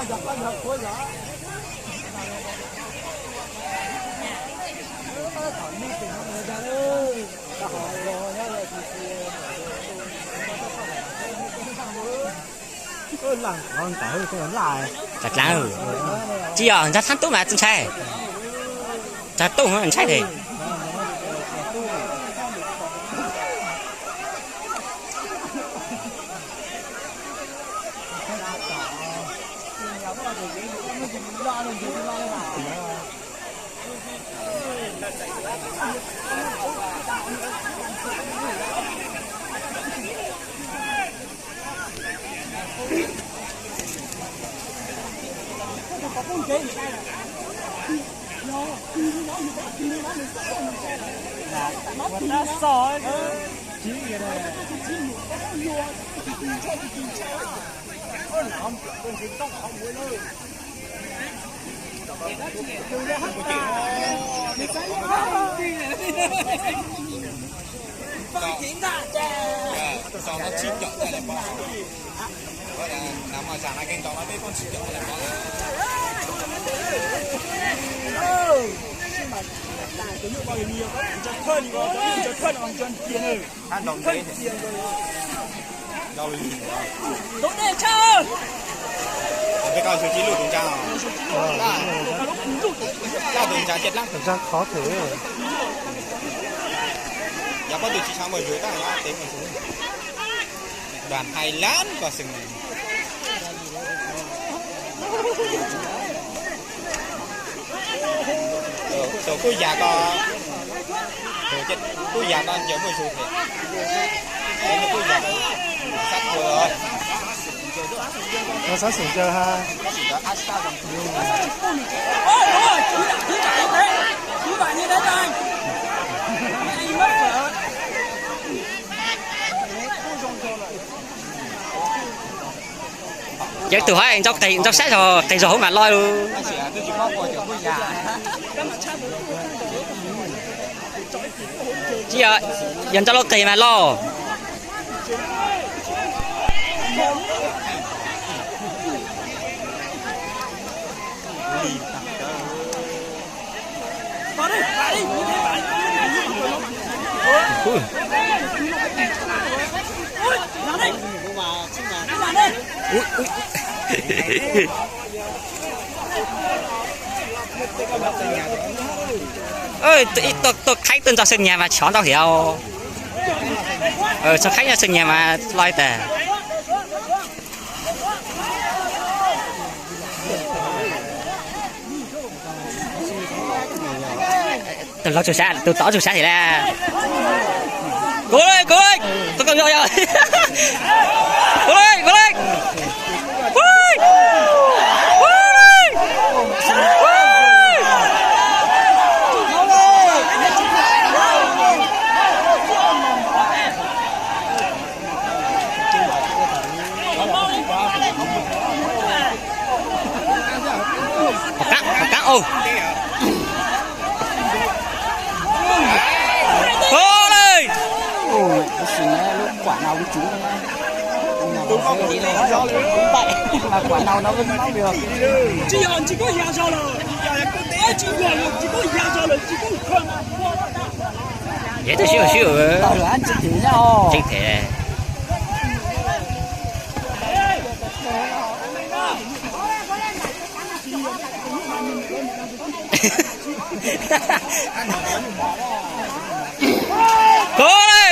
Tsis yog ntshai thab tub mas tsis ntshai. Ntshai tub ntshai thiab. Tus ntsa khov thiab. Yog pob tw tsis tshav mus zus tab yog tev mus zus. Đoàn hai lắm ko xwm. Tus kuj yam ko, kuj yam ko ncaws muaj zus thiab. Kuj yam ko sab kua. Sab xum ncaws ha. Cov tug hov ntxau qis ntxau sab zog qis zog hauv mas loj lug. Tsis yog, yog ntxau lub qis mas loj. Tuaj khaib tuaj ntxog Xeeb Nyas mas tshov ntau thiab. Txog khaib ntxog Xeeb Nyas mas loj tas. Tus laug tsuj sab, tus tod tsuj sab thiab lauj. Kov li, kov li, kov kov yog, kov li, kov li. Hauv qab, hauv qab, au. Kov li. Yeej twb swb swb, tseeb thiab. Kov li.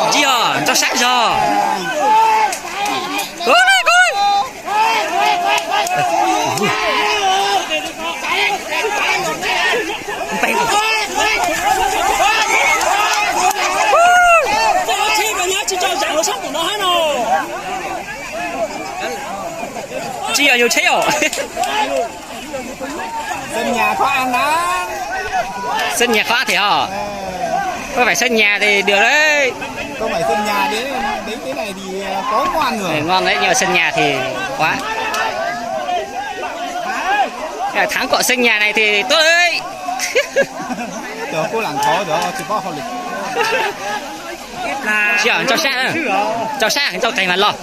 Tsis yog, ntxhov sab zog. Kov li, kov li. Tsis yog yus tsheb os. Xeeb Nyas qhov av na. Xeeb Nyas qhov av thiab os. Không phải Sơn Nhà thì được đấy. Không phải Sơn Nhà đến, đến cái này thì có ngon rồi. Ngon đấy, nhưng mà Sơn Nhà thì quá. Thắng của Sơn Nhà này thì tốt đấy. Cov kuj lam thov cov tsis paub hauj lwm. Sib ntsaug sab, ntsaug sab ntsaug qees mas los.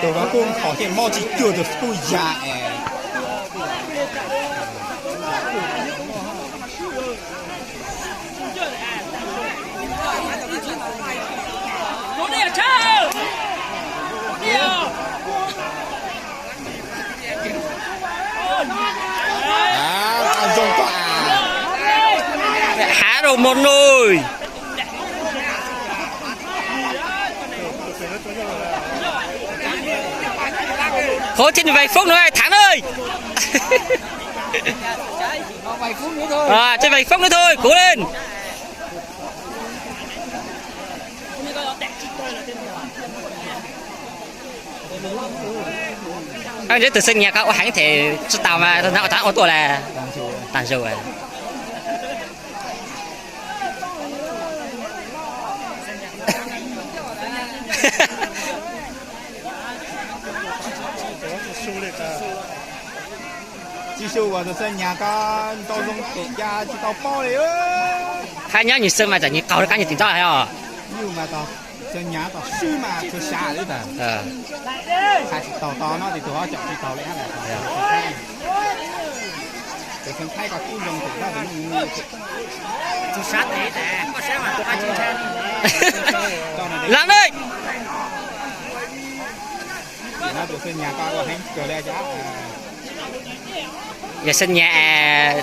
Tus no kuj qhov thiaj mob tsis cuag tus kuj ya es. Zoo koj a. Hav rau mos noj. Qhov thiab nws vais foob no thaj na. Ces vais foob no thôi, kuv leej. Ntshe tus xeeb nyias koj ua heev them tsis tau mas ua ua tuaj las. Tas zog. Tsis su uas tus xeeb nyias koj ntau zoo them cas tsis tau paub li. Qab nyob nws xeeb mas tam nws qaug rau qab nws tim nrab os. Yus mas tau xeeb nyias tau swb mas tsuas xav li tas. Qab tsis tau tau no ces tus ob caum tsis tau li. Tus xeeb thaib koj kub zoo them koj tus no. Lam ne. Tus xeeb nyias koj ua heev kawg li cas. Yog xeeb nyias.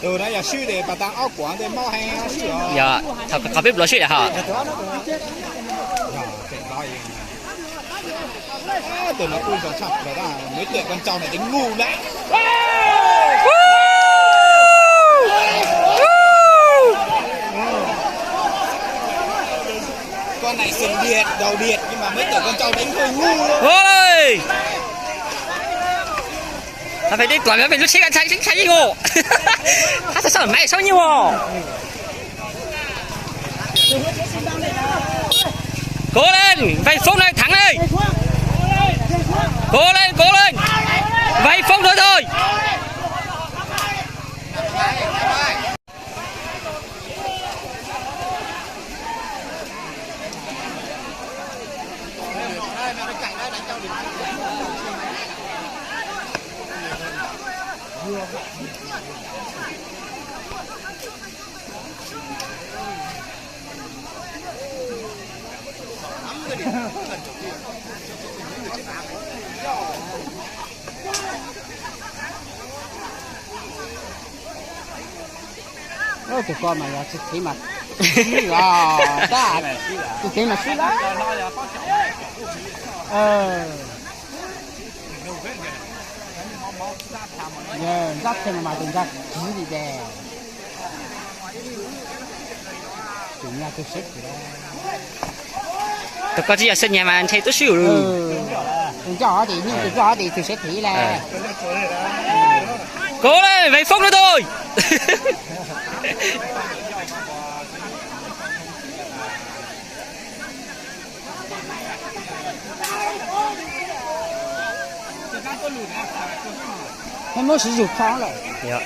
Tus no yog swb ces pas tas ob kuam tej mob heev swb os. Yog, thaum qhov peb pluav swb lawm hos. Tus no kuj zoo tshaj plaws, muaj ib tug koj ntsauj na deev nkuj na. Koj nais xeem diam daus diam, mas muaj ib tug koj ntsauj deev nkuj nkuj. Tau peb tuam peb lub tsheb ntshai ntshai yeej os. Hab tau sab maiv sab nyiaj os. Kov leej, vais foob na thaj na. Kov leej, kov leej, vais foob na thôi. Tus ko mas yog tsis thev mas, tsis thev mas sib lawm. Ntxab txhia mas tus ntxag kiv li ces. Tus nyuag tus seb, tus ko tsis yog xeeb nyias mas ntshe tub swb. Tus ntxag hov ces, tus ntxag hov ces tus seb thiv lawm. Kov leej, vais foob na thôi. Muab siv zug tso lawm. Yog,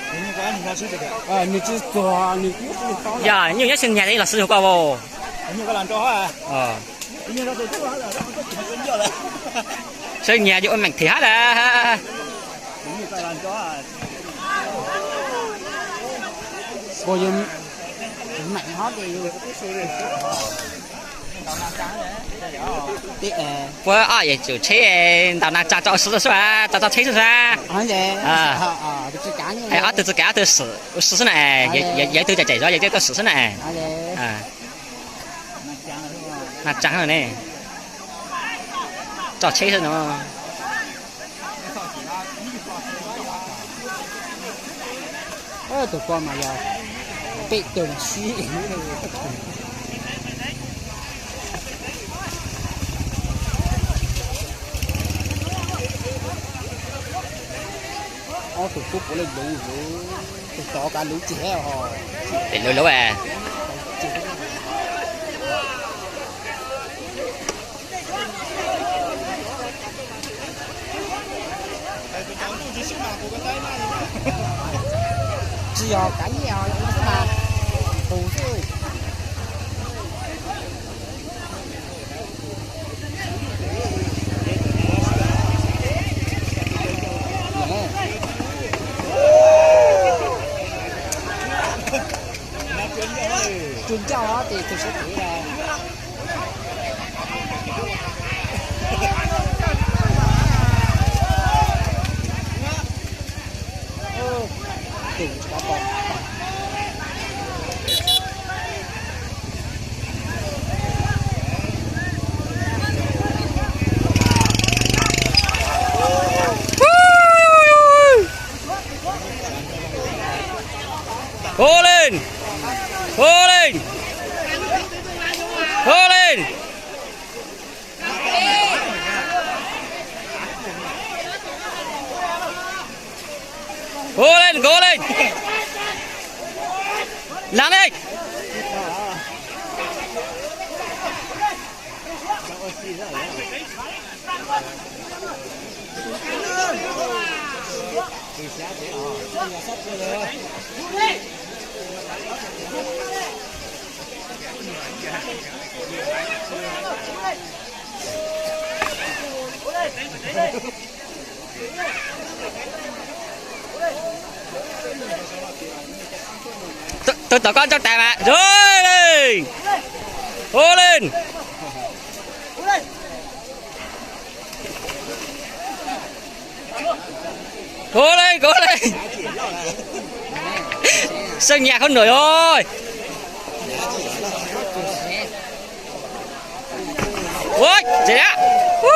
nyuj nyob xeeb nyias los siv zug koj as. Xeeb nyias yuav ua meem thiv hab las. Puab ob yam tsum tsheb ntaus nas tsa tso sib sib, tso tso tsheb sib sib. Ob tug txwv kav ob tug sim sib na, yog ib tug cem zov yog ib tug sim sib na. Nas tsa ne, tso tsheb xwb no. Tus ko mas yog Peb tug sib. Ob tug tub puav leej luv, tus tod kav luv ceg os. Pem luv luv. Tsis yog kav nyiaj os, xwb mas tus xwb. Tus ncauj ces tus sawv kev. Hô lên! Hô lên! Hô lên! Hô lên, hô lên! Làm đi! Tôi, tôi tỏ con cho tài mà. Rồi lên. Hô lên. Hô lên, hô lên. Sơn Nhạc không nổi rồi. Ui, dễ đã. Woo!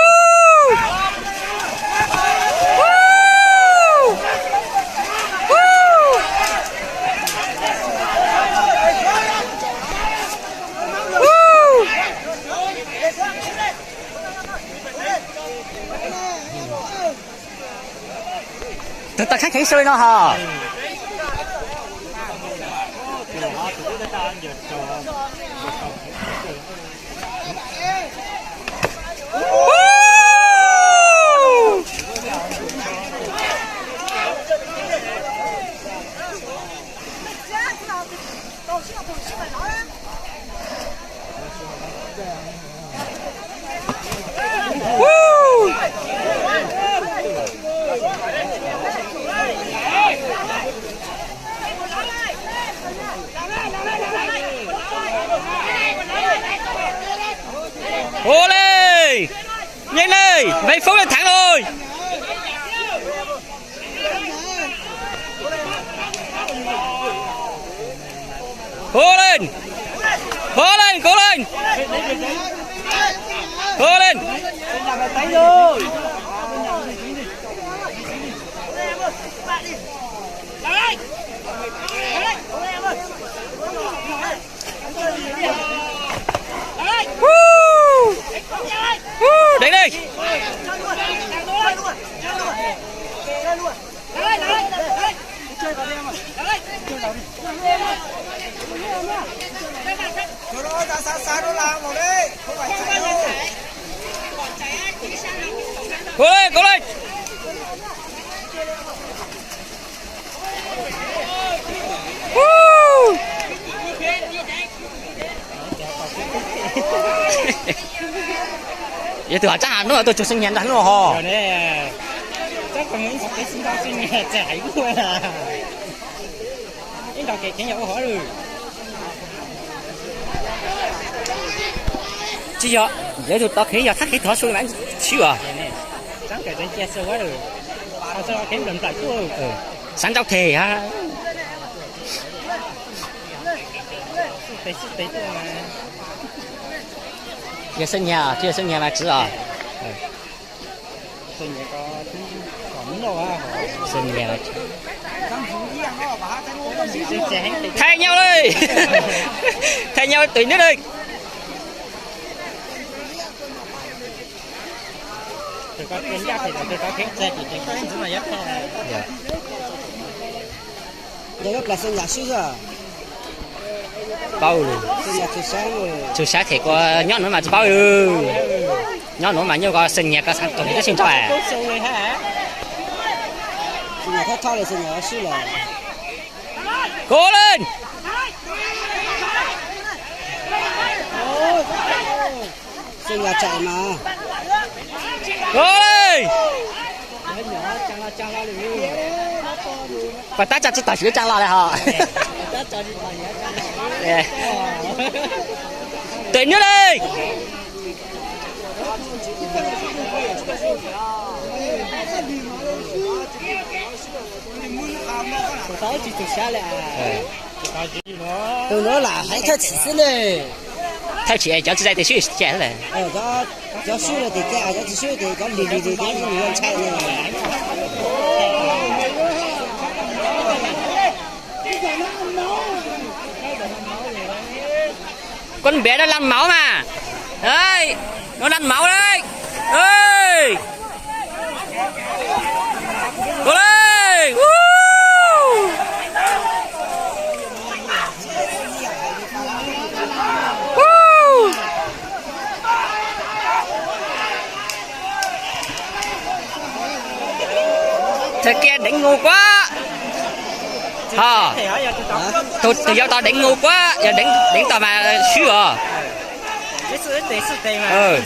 Woo! Woo! Woo! Tus tau kheej kheev sui no hos. Hô lên! Nhanh lên! Vay Phúc lên thắng rồi! Hô lên! Hô lên! Cố lên! Hô lên! Woo! Woo! Đánh đi! Cố lên, cố lên! Woo! Yog tus hov tsab has hnub no tuaj tsuag xeeb nyias ntag hnub no hos. Tsis yog, yog tus tau kheev yog thab kheev tov su mas tsis as. Sab nrauj them ha. Yog xeeb nyias, tsis yog xeeb nyias mas tsis os. Xeeb nyias. Thay nhau đây. Thay nhau tuyển nước đây. Yog lub plas xeem nyam sib xwb. Paub, tsis saib thiab, kuv nyob no mas tsis paub. Nyob no mas nyuj ko xeem nyam ko xav tuag li tab sis nrog. Xeem nyam thawj thawj li, xeem nyam sib lawm. Kov leej. Xeem nyam tsaim mas. Kov leej. Pas tab tso tsis tau, tsis tau tso los lawm hos. Tuyển nước đi. Tus no lam heev thawj tshiv xwb ne. Thawj tshiv cov tsis tau tes swb cam lawm. Cov swb los tes cam, cov tsis swb tes cov lig lig lig tes nws yuav ntshai ne. Con bé nó lăn máu mà. Đấy, nó lăn máu đấy. Ê! Ê! Thời kia đánh ngu quá. Hò. Tus, tus yau tau đánh ngu quá, giờ đánh, đánh tao mà xíu à. Ừ.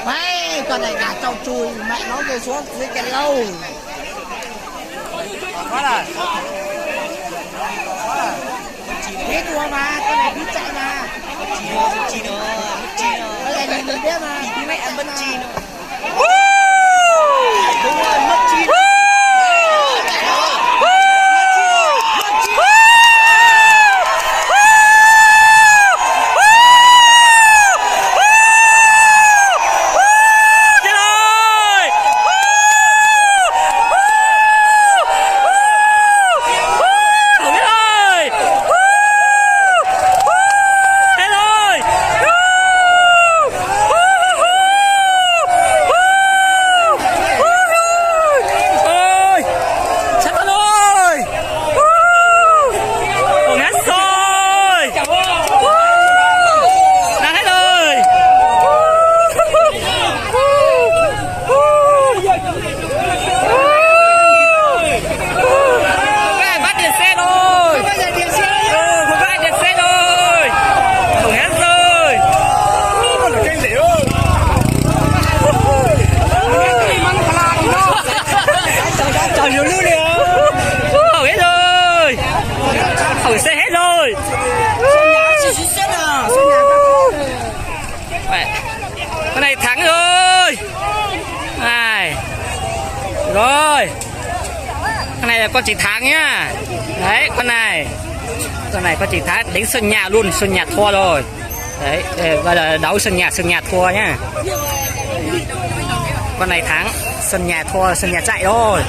Ê, con này gà trâu chùi, mẹ nó về xuống dưới cái lâu. Biết đùa mà, con này biết chạy mà. Con này nhìn mình biết mà. Sab tau lawm. Ua ngab xoi. Nag hais lawm. Bắt điện xe rồi. Ơ, bắt điện xe rồi. Khủng khiếp rồi. Khủng khiếp rồi. Hỏng xe hết rồi. Con này thắng rồi. Này. Rồi. Con này là con Trí Thắng nhá. Đấy, con này. Con này con Trí Thắng đánh sân nhà luôn, sân nhà thua rồi. Đấy, đây là đấu sân nhà, sân nhà thua nhá. Con này thắng, sân nhà thua, sân nhà chạy rồi.